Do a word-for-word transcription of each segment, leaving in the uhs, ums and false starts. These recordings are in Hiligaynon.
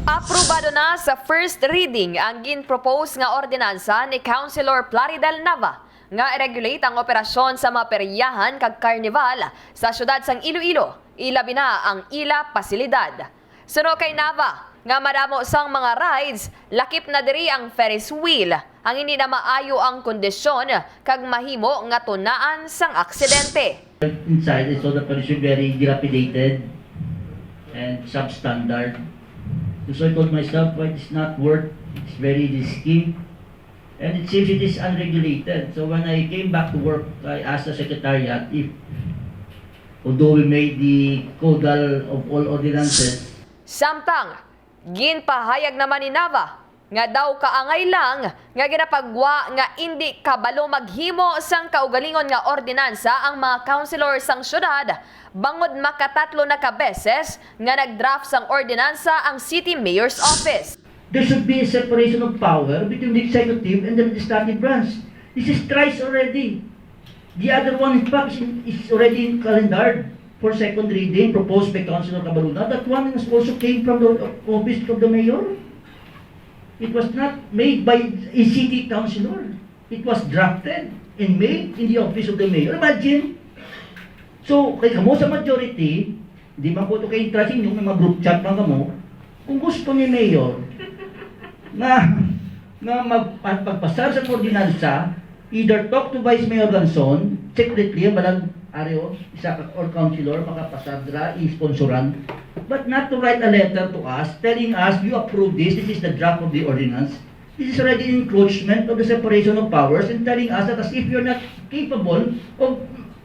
Aprobado na sa first reading ang ginpropose nga ordinansa ni Councilor Plaridel Nava nga i-regulate ang operasyon sa mga peryahan kag karnival sa siyudad sang Iloilo, ilabi na ang ila pasilidad. Suno kay Nava, nga madamo sang mga rides, lakip na diri ang Ferris wheel, ang hindi na maayo ang kondisyon kag mahimo nga tunaan sang aksidente. Inside, I saw the furniture very dilapidated and substandard. So I told myself, "Why, it's not worth, it's very risky." And it seems it is unregulated. So when I came back to work, I asked the secretariat if, although we made the codal of all ordinances, Samtang, ginpahayag naman ni Nava nga daw kaangay lang nga ginapagwa nga indi kabalo maghimo sang kaugalingon nga ordinansa ang mga councilor sang syudad, bangod makatatlo na ka beses nga nag-draft sang ordinansa ang City Mayor's Office. There should be a separation of power between the executive and the legislative branch. This is thrice already. The other one, in fact, is, is already calendared for second reading, proposed by Councilor Cabaluna. That one is also came from the office of the mayor. It was not made by a city councilor. It was drafted and made in the office of the mayor. Imagine. So, kay kamo sa majority, di man ko to kay intra sa inyo, may mga group chat man kamo. Kung gusto ni mayor nga, nga mag, magpasar sa ordinansa, either talk to Vice Mayor Lanzon, secretly, ang balag Ario, isa ka, or councilor, makapasar dira, i-sponsoran. But not to write a letter to us, telling us, "You approve this, this is the draft of the ordinance." This is already an encroachment of the separation of powers and telling us that as if you're not capable of,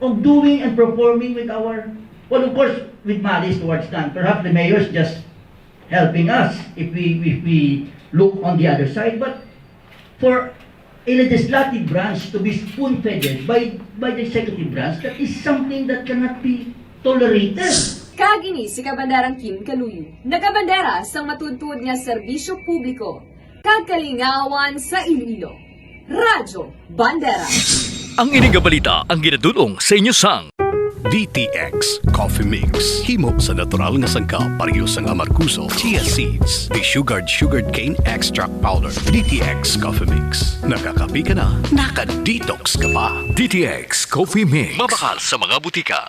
of doing and performing with our, well, of course, with malice towards none. Perhaps the mayor is just helping us if we, if we look on the other side. But for a legislative branch to be spoon-fed by, by the executive branch, that is something that cannot be tolerated. Kag ini si Kabanderang Kim Kaluyo, nagabandera sang matuodtuod nga serbisyo publiko kag kalingawan sa Iloilo. Radyo Bandera. Ang ini nga balita ang ginadul-ong sa inyo sang D T X Coffee Mix. Himo sa natural nga sangkap, pareho sang amargoso, chia seeds, desugared sugarcane extract powder. D T X Coffee Mix. Nakakape ka na, naka-detox ka pa. D T X Coffee Mix. Mabakal sa mga butika.